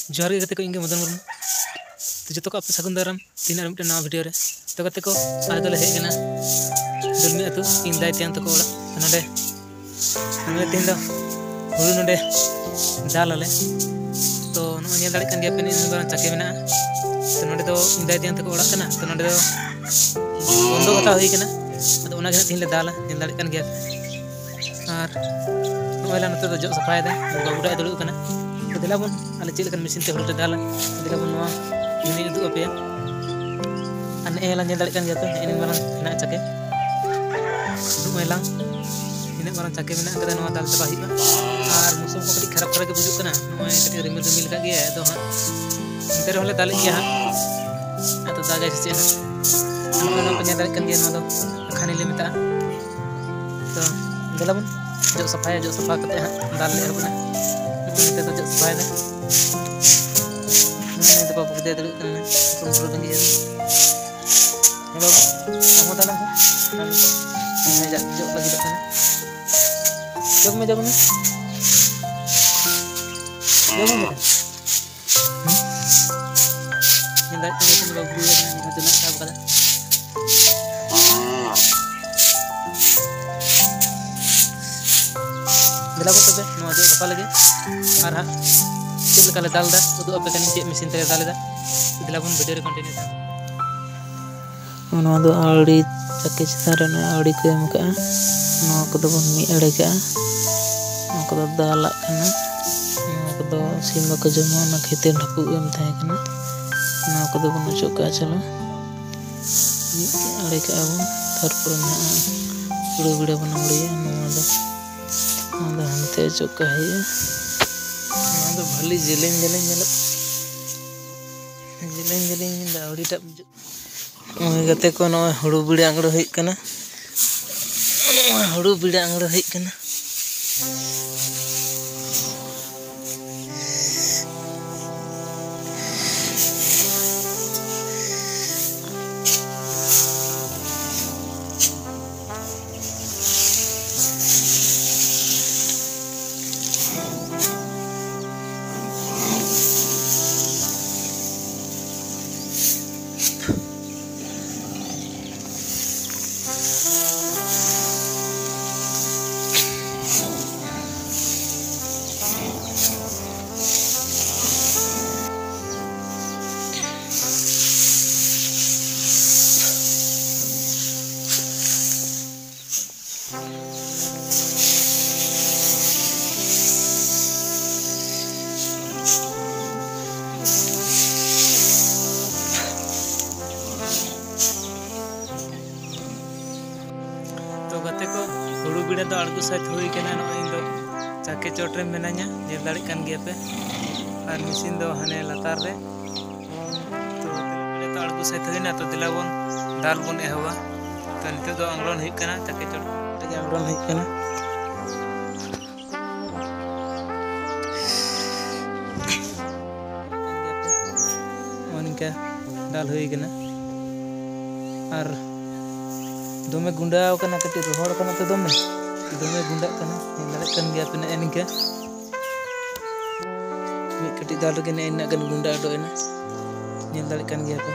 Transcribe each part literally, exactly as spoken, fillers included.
ᱡᱚᱦᱟᱨ ᱜᱮ ᱜᱟᱛᱮ ᱠᱚ, ᱤᱧ ᱜᱮ ᱢᱚᱫᱚᱱ ᱢᱩᱨᱢᱩ᱾ ᱛᱚ ᱡᱚᱛᱚ ᱠᱚ ᱟᱯᱮ ᱥᱟᱹᱜᱩᱱ ᱫᱟᱨᱟᱢ ᱛᱮᱦᱮᱧ ᱟᱨ ᱢᱤᱫᱴᱮᱱ ᱱᱟᱣᱟ ᱵᱷᱤᱰᱤᱭᱳ ᱨᱮ᱾ ᱛᱚ ᱜᱟᱛᱮ ᱠᱚ, ᱟᱞᱮ ᱫᱚᱞᱮ ᱦᱮᱡ ᱟᱠᱟᱱᱟ ᱫᱩᱞᱢᱤ ᱟᱹᱛᱩ, ᱤᱧ ᱫᱟᱹᱭ ᱛᱮᱭᱟᱝ ᱛᱟᱠᱚ ᱚᱲᱟᱜ᱾ ᱛᱚ ᱱᱚᱰᱮ, ᱱᱚᱰᱮ ᱛᱮᱦᱮᱧ ᱫᱚ ᱦᱩᱲᱩ ᱱᱚᱰᱮ ᱫᱟᱞ ᱟᱞᱮ᱾ ᱛᱚ ᱱᱚᱜᱼᱚᱭ ᱧᱮᱞ ᱫᱟᱲᱮᱭᱟᱜ ᱠᱟᱱ ᱜᱮᱭᱟ ᱯᱮ, ᱱᱤᱱᱟᱹᱜ ᱢᱟᱨᱟᱝ ᱪᱟᱠᱮ ᱢᱮᱱᱟᱜᱼᱟ᱾ ᱛᱚ ᱱᱚᱰᱮ ᱫᱚ ᱤᱧ ᱫᱟᱹᱭ ᱛᱮᱭᱟᱝ ᱛᱟᱠᱚ ᱚᱲᱟᱜ ᱠᱟᱱᱟ᱾ ᱛᱚ ᱱᱚᱰᱮ ᱫᱚ ᱵᱚᱱᱫᱚ ᱠᱟᱛᱟ ᱦᱩᱭ ᱠᱟᱱᱟ᱾ ᱟᱫᱚ ᱚᱱᱟ ᱜᱮ ᱦᱟᱸᱜ ᱛᱮᱦᱮᱧ ᱞᱮ ᱫᱟᱞᱟ, ᱧᱮᱞ ᱫᱟᱲᱮᱭᱟᱜ ᱠᱟᱱ ᱜᱮᱭᱟ ᱯᱮ᱾ ᱟᱨ ᱱᱚᱜᱼᱚᱭ ᱞᱮ ᱱᱚᱛᱮ ᱫᱚ ᱡᱚᱜ ᱥᱟᱯᱷᱟᱭᱮᱫᱟ, ᱵᱟᱹᱵᱩ ᱴᱟᱜ ᱮ ᱫᱩᱲᱩᱵ ᱠᱟᱱᱟ᱾ ᱛᱚ ᱫᱮᱞᱟ ᱵᱚᱱ, ᱟᱞᱮ ᱪᱮᱫ ᱞᱮᱠᱟᱱ ᱢᱮᱥᱤᱱ ᱛᱮ ᱦᱩᱲᱩ ᱞᱮ ᱫᱟᱞᱟ, ᱫᱮᱞᱟ ᱵᱚᱱ ᱱᱚᱣᱟ ᱜᱮᱞᱤᱧ ᱩᱫᱩᱜ ᱟᱯᱮᱭᱟ᱾ ᱟᱨ ᱱᱮᱜᱼᱮ ᱞᱟᱝ ᱧᱮᱞ ᱫᱟᱲᱮᱭᱟᱜ ᱠᱟᱱ ᱜᱮᱭᱟ ᱯᱮ, ᱱᱮᱜᱼᱮ ᱱᱤᱱ ᱢᱟᱨᱟᱝ ᱦᱮᱱᱟᱜᱼᱟ ᱪᱟᱠᱮ᱾ ᱱᱚᱜᱼᱚᱭ ᱞᱟᱝ, ᱛᱤᱱᱟᱹᱜ ᱢᱟᱨᱟᱝ ᱪᱟᱠᱮ ᱢᱮᱱᱟᱜ ᱠᱟᱫᱟ, ᱱᱚᱣᱟ ᱫᱟᱞ ᱪᱟᱵᱟ ᱦᱩᱭᱩᱜᱼᱟ᱾ ᱟᱨ ᱢᱳᱥᱩᱢ ᱠᱚ ᱠᱟᱹᱴᱤᱡ ᱠᱷᱟᱨᱟᱯ ᱠᱷᱟᱨᱟᱯ ᱜᱮ ᱵᱩᱡᱩᱜ ᱠᱟᱱᱟ, ᱱᱚᱜᱼᱚᱭ ᱠᱟᱹᱴᱤᱡ ᱨᱤᱢᱤᱞ ᱨᱤᱢᱤᱞ ᱠᱟᱜ ᱜᱮᱭᱟᱭ, ᱟᱫᱚ ᱦᱟᱸᱜ ᱮᱱᱛᱮ ᱨᱮᱦᱚᱸ ᱞᱮ ᱫᱟᱞᱮᱫ ᱜᱮᱭᱟ ᱦᱟᱸᱜ᱾ ᱟᱨ ᱱᱚᱜᱼᱚᱭ ᱱᱚᱣᱟ ᱯᱮ ᱧᱮᱞ ᱫᱟᱲᱮᱭᱟᱜ ᱠᱟᱱ ᱜᱮᱭᱟ, ᱱᱚᱣᱟ ᱫᱚ ᱠᱷᱟᱱᱤ ᱞᱮ ᱢᱮᱛᱟᱜᱼᱟ᱾ ᱛᱚ ᱫᱮᱞᱟ ᱵᱚᱱ ᱡᱚᱜ ᱥᱟᱯᱷᱟᱭᱟ, ᱡᱚᱜ ᱥᱟᱯᱷᱟ ᱠᱟᱛᱮ ᱦᱟᱸᱜ ᱫᱟᱞ ᱞᱮ ᱮᱦᱚᱵᱟ᱾ ᱱᱚᱜᱼᱚᱭ ᱱᱚᱛᱮ ᱫᱚ ᱡᱚᱜ ᱥᱟᱯᱷᱟᱭᱮᱫᱟ᱾ ᱱᱚᱜᱼᱚᱭ ᱱᱩᱭ ᱫᱚ ᱵᱟᱹᱵᱩ ᱜᱤᱫᱽᱨᱟᱹ ᱫᱩᱲᱩᱵ ᱠᱟᱱᱟᱭ, ᱥᱩᱱ ᱥᱩᱱ ᱵᱮᱸᱜᱮᱫ ᱮᱫᱟ᱾ ᱦᱮᱞᱳ, ᱟᱢ ᱦᱚᱸ ᱫᱟᱞᱟᱝ ᱥᱮ? ᱦᱮᱸ, ᱡᱟᱜ ᱡᱚᱜ ᱞᱟᱹᱜᱤᱫᱚᱜ ᱠᱟᱱᱟ᱾ ᱡᱚᱜᱽ ᱢᱮ, ᱡᱚᱜᱽ ᱢᱮ᱾ ᱡᱚᱜᱽ ᱢᱮ ᱵᱮᱴᱟ᱾ ᱦᱩᱸ? ᱧᱮᱞ ᱫᱟᱲᱮᱭᱟᱜ ᱠᱟᱱ ᱜᱮᱭᱟ ᱯᱮ, ᱵᱟᱹᱵᱩ ᱜᱤᱫᱽᱨᱟᱹ ᱠᱟᱱᱟ, ᱱᱚᱜᱼᱚᱭ ᱛᱤᱱᱟᱹᱜ ᱥᱟᱵ ᱠᱟᱫᱟ᱾ ᱫᱮᱞᱟ ᱵᱚᱱ ᱛᱚᱵᱮ ᱱᱚᱣᱟ ᱡᱚᱜ ᱥᱟᱯᱷᱟ ᱞᱮᱜᱮ᱾ ᱟᱨ ᱦᱟᱸᱜ ᱪᱮᱫ ᱞᱮᱠᱟ ᱞᱮ ᱫᱟᱞ ᱮᱫᱟ, ᱩᱫᱩᱜ ᱟᱯᱮ ᱠᱟᱹᱱᱟᱹᱧ ᱪᱮᱫ ᱢᱮᱥᱤᱱ ᱛᱮᱞᱮ ᱫᱟᱞ ᱮᱫᱟ᱾ ᱫᱮᱞᱟ ᱵᱚᱱ ᱵᱷᱤᱰᱤᱭᱳ ᱨᱮ ᱠᱚᱱᱴᱤᱱᱤᱭᱩ ᱛᱟᱵᱚᱱ᱾ ᱱᱚᱣᱟ ᱫᱚ ᱟᱹᱣᱲᱤ ᱪᱟᱹᱠᱤ ᱪᱮᱛᱟᱱ ᱨᱮ ᱱᱚᱜᱼᱚᱭ ᱟᱹᱣᱲᱤ ᱠᱚ ᱮᱢ ᱠᱟᱜᱼᱟ᱾ ᱱᱚᱣᱟ ᱠᱚᱫᱚ ᱵᱚᱱ ᱢᱤᱫ ᱟᱲᱮ ᱠᱟᱜᱼᱟ᱾ ᱱᱚᱣᱟ ᱠᱚᱫᱚ ᱫᱟᱞᱟᱜ ᱠᱟᱱᱟ᱾ ᱱᱚᱣᱟ ᱠᱚᱫᱚ ᱥᱤᱢ ᱵᱟᱠᱚ ᱡᱚᱢᱟ, ᱚᱱᱟ ᱠᱷᱟᱹᱛᱤᱨ ᱰᱷᱟᱹᱯᱩᱜ ᱮᱢ ᱛᱟᱦᱮᱸ ᱠᱟᱱᱟ᱾ ᱱᱚᱣᱟ ᱠᱚᱫᱚ ᱵᱚᱱ ᱚᱪᱚᱜ ᱠᱟᱜᱼᱟ᱾ ᱪᱚᱞᱚ, ᱢᱤᱫ ᱟᱲᱮ ᱠᱟᱜᱼᱟ ᱵᱚᱱ, ᱛᱟᱨᱯᱚᱨᱮ ᱱᱟᱦᱟᱜ ᱦᱩᱲᱩ ᱵᱤᱲᱟ ᱵᱚᱱ ᱟᱹᱣᱲᱤᱭᱟ᱾ ᱱᱚᱣᱟ ᱫᱚ, ᱱᱚᱣᱟ ᱫᱚ ᱦᱟᱱᱛᱮ ᱚᱪᱚᱜ ᱠᱟᱜ ᱦᱩᱭᱩᱜᱼᱟ᱾ ᱱᱚᱣᱟ ᱫᱚ ᱵᱷᱟᱹᱞᱤ ᱡᱮᱞᱮᱧ ᱡᱮᱞᱮᱧ ᱧᱮᱞᱚᱜ ᱠᱟᱱᱟ᱾ ᱡᱮᱞᱮᱧ ᱡᱮᱞᱮᱧ ᱫᱚ ᱟᱹᱣᱲᱤᱴᱟᱜ ᱵᱩᱡᱩᱜ᱾ ᱱᱚᱜᱼᱚᱭ ᱜᱟᱛᱮ ᱠᱚ, ᱱᱚᱜᱼᱚᱭ ᱦᱩᱲᱩ ᱵᱤᱲᱟ ᱟᱝᱲᱟᱹ ᱦᱩᱭᱩᱜ ᱠᱟᱱᱟ᱾ ᱱᱚᱜᱼᱚᱭ ᱦᱩᱲᱩ ᱵᱤᱲᱟ ᱟᱝᱲᱟᱹ ᱦᱩᱭᱩᱜ ᱠᱟᱱᱟ᱾ ᱟᱬᱜᱚ ᱥᱟᱹᱛ ᱦᱩᱭ ᱠᱟᱱᱟ᱾ ᱱᱚᱜᱼᱚᱭ ᱤᱧ ᱫᱚ ᱪᱟᱠᱮ ᱪᱚᱴ ᱨᱮ ᱢᱮᱱᱟᱹᱧᱟ, ᱧᱮᱞ ᱫᱟᱲᱮᱭᱟᱜ ᱠᱟᱱ ᱜᱮᱭᱟ ᱯᱮ᱾ ᱟᱨ ᱢᱮᱥᱤᱱ ᱫᱚ ᱦᱟᱱᱮ ᱞᱟᱛᱟᱨ ᱨᱮ᱾ ᱛᱚ ᱱᱤᱛᱚᱜ ᱟᱬᱜᱚ ᱥᱟᱹᱛ ᱦᱩᱭᱱᱟ, ᱛᱚ ᱫᱮᱞᱟ ᱵᱚᱱ ᱫᱟᱞ ᱵᱚᱱ ᱮᱦᱚᱵᱟ᱾ ᱛᱚ ᱱᱤᱛᱚᱜ ᱫᱚ ᱟᱝᱜᱽᱲᱚᱱ ᱦᱩᱭᱩᱜ ᱠᱟᱱᱟ, ᱪᱟᱠᱮ ᱪᱚᱴ ᱨᱮᱜᱮ ᱟᱝᱜᱽᱲᱚᱱ ᱦᱩᱭᱩᱜ ᱠᱟᱱᱟ᱾ ᱱᱚᱜᱼᱚ ᱱᱤᱝᱠᱟ ᱫᱟᱞ ᱦᱩᱭ ᱠᱟᱱᱟ᱾ ᱟᱨ ᱫᱚᱢᱮ ᱜᱩᱸᱰᱟᱣ ᱠᱟᱱᱟ, ᱠᱟᱹᱴᱤᱡ ᱨᱚᱦᱚᱲ ᱠᱟᱱᱟ ᱛᱚ ᱫᱚᱢᱮ, ᱫᱚᱢᱮ ᱜᱩᱸᱰᱟᱜ ᱠᱟᱱᱟ, ᱧᱮᱞ ᱫᱟᱲᱮᱭᱟᱜ ᱠᱟᱱ ᱜᱮᱭᱟ ᱯᱮ ᱱᱮᱜᱼᱮ ᱱᱤᱝᱠᱟ᱾ ᱢᱤᱫ ᱠᱟᱹᱴᱤᱡ ᱫᱟᱞ ᱨᱮᱜᱮ ᱱᱮᱜᱼᱮ ᱱᱤᱱᱟᱹᱜ ᱜᱟᱱ ᱜᱩᱸᱰᱟ ᱩᱰᱩᱠ ᱮᱱᱟ, ᱧᱮᱞ ᱫᱟᱲᱮᱭᱟᱜ ᱠᱟᱱ ᱜᱮᱭᱟ ᱯᱮ᱾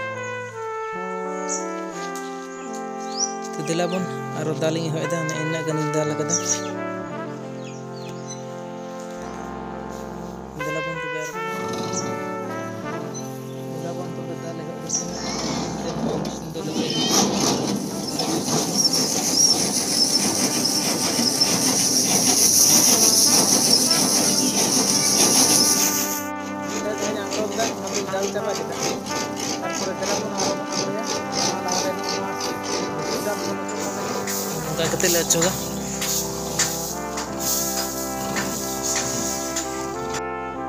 ᱛᱚ ᱫᱮᱞᱟ ᱵᱚᱱ ᱟᱨᱚ ᱫᱟᱞ ᱤᱧ ᱮᱦᱚᱵ ᱮᱫᱟ, ᱱᱮᱜᱼᱮ ᱱᱤᱱᱟᱹᱜ ᱜᱟᱱᱤᱧ ᱫᱟᱞ ᱟᱠᱟᱫᱟ᱾ ᱫᱮᱞᱟ ᱵᱚᱱ ᱛᱚᱵᱮ ᱟᱨᱚ ᱫᱮᱞᱟ ᱵᱚᱱ ᱛᱚᱵᱮ ᱫᱟᱞ ᱮᱦᱚᱵ ᱮᱫᱟ᱾ ᱫᱟᱞ ᱪᱟᱵᱟ ᱠᱮᱫᱟ᱾ ᱛᱟᱨᱯᱚᱨᱮ ᱫᱮᱞᱟ ᱵᱚᱱ ᱟᱨᱚ ᱵᱚᱱ ᱟᱬᱜᱚᱭᱟ᱾ ᱚᱱᱟ ᱞᱟᱦᱟᱨᱮ ᱱᱚᱣᱟ ᱵᱷᱩᱴ ᱰᱟᱞ ᱵᱚᱱ ᱚᱪᱚᱜᱟ᱾ ᱱᱚᱝᱠᱟ ᱠᱟᱛᱮ ᱞᱮ ᱚᱪᱚᱜᱟ᱾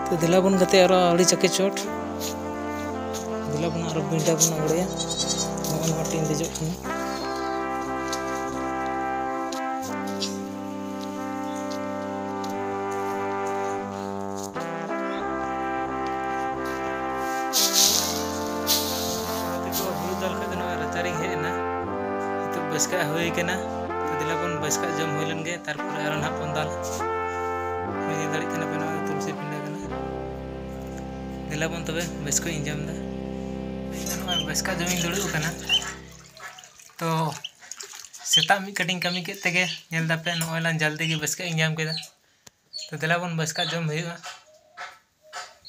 ᱛᱚ ᱫᱮᱞᱟ ᱵᱚᱱ ᱜᱟᱛᱮ ᱟᱨᱚ ᱟᱹᱰᱤ ᱪᱟᱠᱮ ᱪᱚᱴ᱾ ᱫᱮᱞᱟ ᱵᱚᱱ ᱟᱨᱚ ᱵᱤᱸᱰᱟ ᱵᱚᱱ ᱟᱬᱜᱚᱭᱟ᱾ ᱱᱚᱜᱼᱚᱭ ᱱᱚᱣᱟ ᱴᱤᱧ ᱫᱮᱡᱚᱜ ᱠᱟᱱᱟ᱾ ᱱᱚᱛᱮ ᱠᱚ ᱦᱩᱲᱩ ᱫᱟᱞ ᱠᱷᱚᱡ ᱫᱚ ᱱᱚᱣᱟ ᱨᱟᱪᱟᱨᱤᱧ ᱦᱮᱡ ᱮᱱᱟ᱾ ᱱᱤᱛᱚᱜ ᱵᱟᱹᱥᱠᱟᱜ ᱦᱩᱭ ᱠᱟᱱᱟ᱾ ᱛᱚ ᱫᱮᱞᱟ ᱵᱚᱱ ᱵᱟᱹᱥᱠᱟᱜ ᱡᱚᱢ ᱦᱩᱭ ᱞᱮᱱ ᱜᱮ, ᱛᱟᱨᱯᱚᱨᱮ ᱟᱨᱚ ᱱᱟᱦᱟᱜ ᱵᱚᱱ ᱫᱟᱞ᱾ ᱧᱮᱞ ᱫᱟᱲᱮᱭᱟᱜ ᱠᱟᱱᱟ ᱯᱮ, ᱱᱚᱣᱟ ᱫᱚ ᱛᱩᱞᱥᱤ ᱯᱤᱸᱰᱟᱹ ᱠᱟᱱᱟ᱾ ᱫᱮᱞᱟ ᱵᱚᱱ ᱛᱚᱵᱮ ᱵᱟᱹᱥᱠᱟᱹᱧ ᱡᱚᱢ ᱮᱫᱟ᱾ ᱤᱧ ᱫᱚ ᱱᱚᱜᱼᱚᱭ ᱵᱟᱹᱥᱠᱟᱜ ᱡᱚᱢᱤᱧ ᱫᱩᱲᱩᱵ ᱟᱠᱟᱱᱟ᱾ ᱛᱚ ᱥᱮᱛᱟᱜ ᱢᱤᱫ ᱠᱟᱹᱴᱤᱡ ᱤᱧ ᱠᱟᱹᱢᱤ ᱠᱮᱫ ᱛᱮᱜᱮ, ᱧᱮᱞ ᱫᱟᱯᱮ ᱱᱚᱜᱼᱚᱭ ᱞᱟᱝ ᱡᱟᱞᱫᱤ ᱜᱮ ᱵᱟᱹᱥᱠᱟᱹᱜ ᱤᱧ ᱧᱟᱢ ᱠᱮᱫᱟ᱾ ᱛᱚ ᱫᱮᱞᱟ ᱵᱚᱱ ᱵᱟᱹᱥᱠᱟᱜ ᱡᱚᱢ ᱦᱩᱭᱩᱜᱼᱟ᱾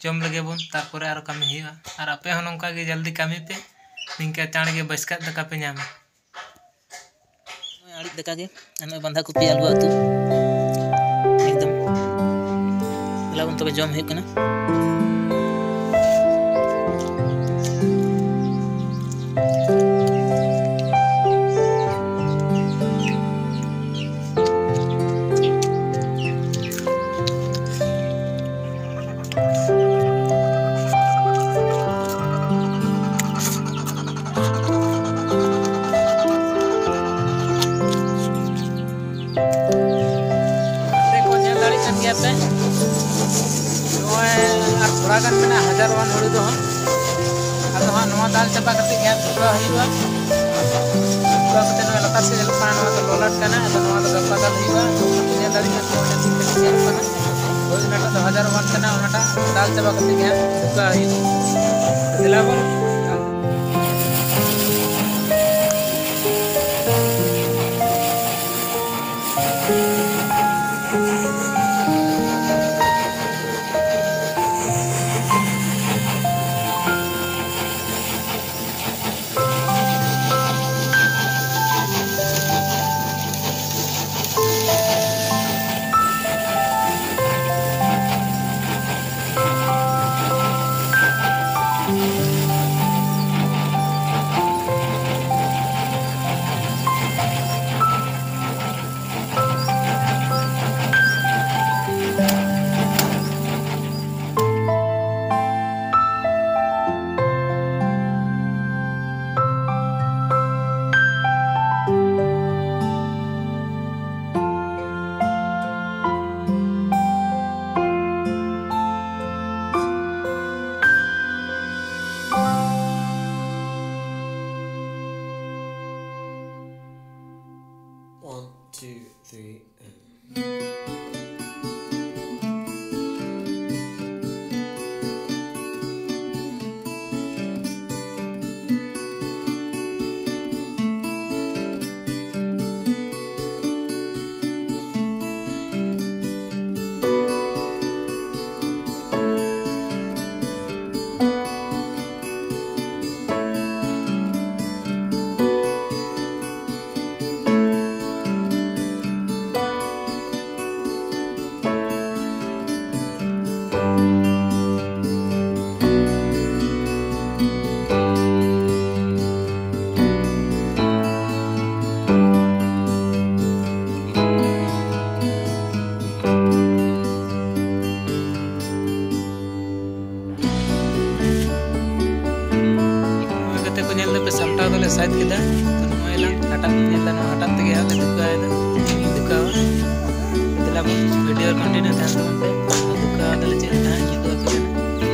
ᱡᱚᱢ ᱞᱮᱜᱮ ᱵᱚᱱ, ᱛᱟᱨᱯᱚᱨᱮ ᱟᱨᱚ ᱠᱟᱹᱢᱤ ᱦᱩᱭᱩᱜᱼᱟ᱾ ᱟᱨ ᱟᱯᱮ ᱦᱚᱸ ᱱᱚᱝᱠᱟ ᱜᱮ ᱡᱟᱞᱫᱤ ᱠᱟᱹᱢᱤ ᱯᱮ, ᱱᱤᱝᱠᱟ ᱪᱟᱬ ᱜᱮ ᱵᱟᱹᱥᱠᱟᱜ ᱫᱟᱠᱟ ᱯᱮ ᱧᱟᱢᱟ᱾ ᱱᱚᱜᱼᱚᱭ ᱟᱹᱲᱤᱡ ᱫᱟᱠᱟ ᱜᱮ, ᱟᱨ ᱱᱚᱜᱼᱚᱭ ᱵᱟᱸᱫᱷᱟ ᱠᱚᱯᱤ, ᱟᱹᱞᱩ ᱩᱛᱩ᱾ ᱮᱠᱫᱚᱢ᱾ ᱫᱮᱞᱟ ᱵᱚᱱ ᱛᱚᱵᱮ ᱡᱚᱢ ᱦᱩᱭᱩᱜ ᱠᱟᱱᱟ᱾ ᱛᱷᱚᱲᱟ ᱜᱟᱱ ᱢᱮᱱᱟᱜᱼᱟ ᱦᱟᱡᱟᱨ ᱚᱣᱟᱱ ᱦᱩᱲᱩ ᱫᱚ ᱦᱟᱸᱜ᱾ ᱟᱫᱚ ᱦᱟᱸᱜ ᱱᱚᱣᱟ ᱫᱟᱞ ᱪᱟᱵᱟ ᱠᱟᱛᱮ ᱜᱮ ᱦᱟᱸᱜ ᱫᱷᱩᱠᱟᱹ ᱦᱩᱭᱩᱜᱼᱟ᱾ ᱫᱷᱩᱠᱟᱹ ᱠᱟᱛᱮ ᱱᱚᱣᱟ ᱞᱟᱛᱟᱨ ᱥᱮᱫ ᱧᱮᱞᱚᱜ ᱠᱟᱱᱟ, ᱱᱚᱣᱟ ᱫᱚ ᱞᱚᱞᱟᱴ ᱠᱟᱱᱟ᱾ ᱟᱫᱚ ᱱᱚᱣᱟ ᱫᱚ ᱜᱟᱯᱟ ᱫᱟᱞ ᱦᱩᱭᱩᱜᱼᱟ᱾ ᱧᱮᱞ ᱫᱟᱲᱮᱭᱟᱜ ᱠᱟᱱᱟ ᱪᱮᱫ ᱞᱮᱠᱟ ᱧᱮᱞᱚᱜ ᱠᱟᱱᱟ᱾ ᱦᱳᱭ, ᱚᱱᱟᱴᱟᱜ ᱫᱚ ᱦᱟᱡᱟᱨ ᱚᱣᱟᱱ ᱠᱟᱱᱟ, ᱚᱱᱟᱴᱟᱜ ᱫᱟᱞ ᱪᱟᱵᱟ ᱠᱟᱛᱮ ᱜᱮ ᱦᱟᱸᱜ ᱫᱷᱩᱠᱟᱹ ᱦᱩᱭᱩᱜᱼᱟ᱾ ᱫᱮᱞᱟ ᱵᱚᱱ᱾ One, two, three, and ᱱᱚᱣᱟ ᱠᱟᱛᱮ ᱠᱚ ᱧᱮᱞ ᱫᱚᱯᱮ ᱥᱟᱢᱴᱟᱣ ᱫᱚᱞᱮ ᱥᱟᱭᱤᱰ ᱠᱮᱫᱟ᱾ ᱛᱚ ᱱᱚᱜᱼᱚᱭ ᱞᱟᱝ ᱦᱟᱴᱟᱜ ᱧᱮᱞ ᱫᱟ, ᱱᱚᱣᱟ ᱦᱟᱴᱟᱜ ᱛᱮᱜᱮ ᱦᱟᱸᱜ ᱞᱮ ᱫᱷᱩᱠᱟᱹᱣ ᱮᱫᱟ, ᱫᱷᱩᱠᱟᱹᱣᱟ᱾ ᱫᱮᱞᱟ ᱵᱚᱱ ᱵᱷᱤᱰᱤᱭᱳ ᱨᱮ ᱠᱚᱱᱴᱤᱱᱤᱭᱩ ᱛᱟᱦᱮᱱ ᱛᱟᱵᱚᱱ ᱯᱮ᱾ ᱫᱷᱩᱠᱟᱹᱣ ᱫᱟᱞᱮ ᱪᱮᱫ ᱞᱮᱠᱟ ᱦᱟᱸᱜ ᱤᱧ ᱩᱫᱩᱜ ᱟᱯᱮ ᱠᱟᱱᱟ᱾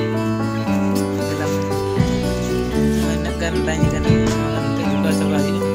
ᱞᱟᱭᱤᱱ ᱠᱟᱱᱟ, ᱚᱱᱟ ᱱᱤᱛᱚᱜ ᱡᱚᱛᱚ ᱪᱟᱵᱟ ᱦᱩᱭᱩᱜᱼᱟ᱾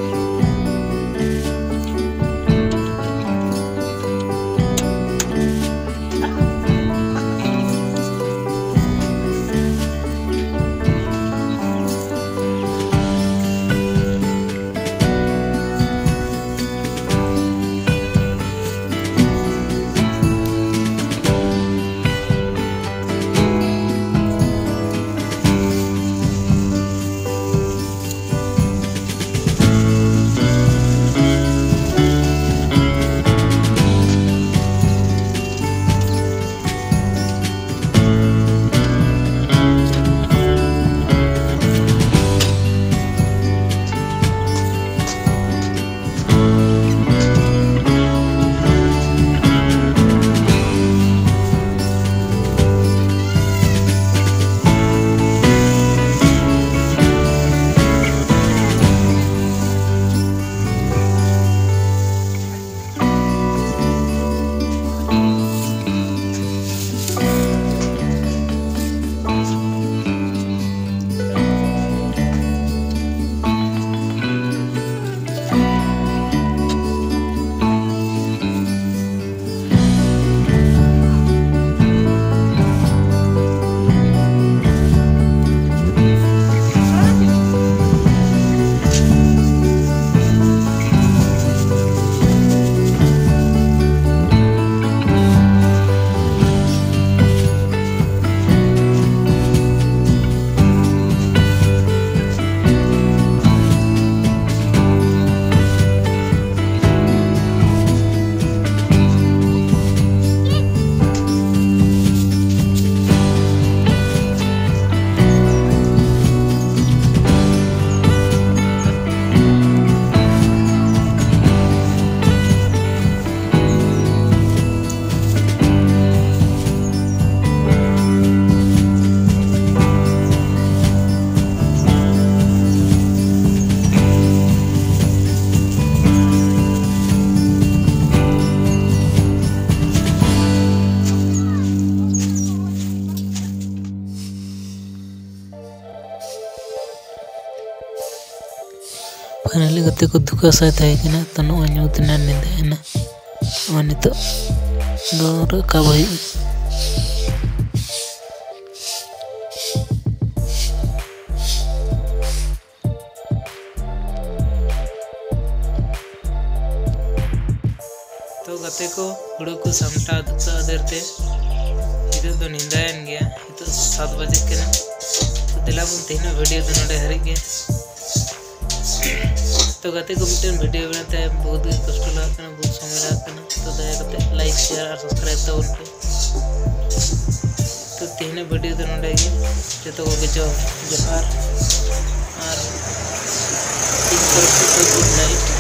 ᱯᱷᱟᱭᱱᱟᱞᱤ ᱜᱟᱛᱮ ᱠᱚ, ᱫᱩᱠ ᱟᱥᱟᱭ ᱛᱟᱦᱮᱸ ᱠᱟᱱᱟ, ᱛᱚ ᱱᱚᱜᱼᱚᱭ ᱧᱩᱛ ᱮᱱᱟ, ᱧᱤᱫᱟᱹᱭᱮᱱᱟ᱾ ᱱᱚᱜᱼᱚᱭ ᱱᱤᱛᱚᱜ ᱫᱚ ᱨᱟᱠᱟᱵ ᱦᱩᱭᱩᱜᱼᱟ᱾ ᱛᱚ ᱜᱟᱛᱮ ᱠᱚ, ᱦᱩᱲᱩ ᱠᱚ ᱥᱟᱢᱴᱟᱣ ᱫᱩᱠᱟᱹᱣ ᱟᱫᱮᱨ ᱛᱮ ᱱᱤᱛᱚᱜ ᱫᱚ ᱧᱤᱫᱟᱹᱭᱮᱱ ᱜᱮᱭᱟ᱾ ᱱᱤᱛᱚᱜ ᱥᱟᱛ ᱵᱟᱡᱮᱜ ᱠᱟᱱᱟ᱾ ᱛᱚ ᱫᱮᱞᱟ ᱵᱚᱱ, ᱛᱮᱦᱮᱧᱟᱜ ᱵᱷᱤᱰᱤᱭᱳ ᱫᱚ ᱱᱚᱰᱮ ᱦᱟᱹᱨᱤᱡ ᱜᱮ᱾ ᱛᱚ ᱜᱟᱛᱮ ᱠᱚ, ᱢᱤᱫᱴᱮᱱ ᱵᱷᱤᱰᱤᱭᱳ ᱵᱮᱱᱟᱣ ᱛᱮ ᱵᱚᱦᱩᱛ ᱜᱮ ᱠᱚᱥᱴᱚ ᱞᱟᱜᱟᱜ ᱠᱟᱱᱟ, ᱵᱚᱦᱩᱛ ᱥᱚᱢᱚᱭ ᱞᱟᱜᱟᱜ ᱠᱟᱱᱟ᱾ ᱛᱚ ᱫᱟᱭᱟ ᱠᱟᱛᱮ ᱞᱟᱭᱤᱠ, ᱥᱮᱭᱟᱨ ᱟᱨ ᱥᱟᱵᱥᱠᱨᱟᱭᱤᱵ ᱛᱟᱵᱚᱱ ᱯᱮ᱾ ᱛᱚ ᱛᱮᱦᱮᱧᱟᱜ ᱵᱷᱤᱰᱤᱭᱳ ᱫᱚ ᱱᱚᱰᱮ ᱜᱮ᱾ ᱡᱚᱛᱚ ᱠᱚᱜᱮ ᱡᱚ-, ᱡᱚᱦᱟᱨ ᱟᱨ ᱤᱧ ᱛᱚᱨᱚᱯ ᱥᱮᱫ ᱠᱷᱚᱱ ᱜᱩᱰ ᱱᱟᱭᱤᱴ᱾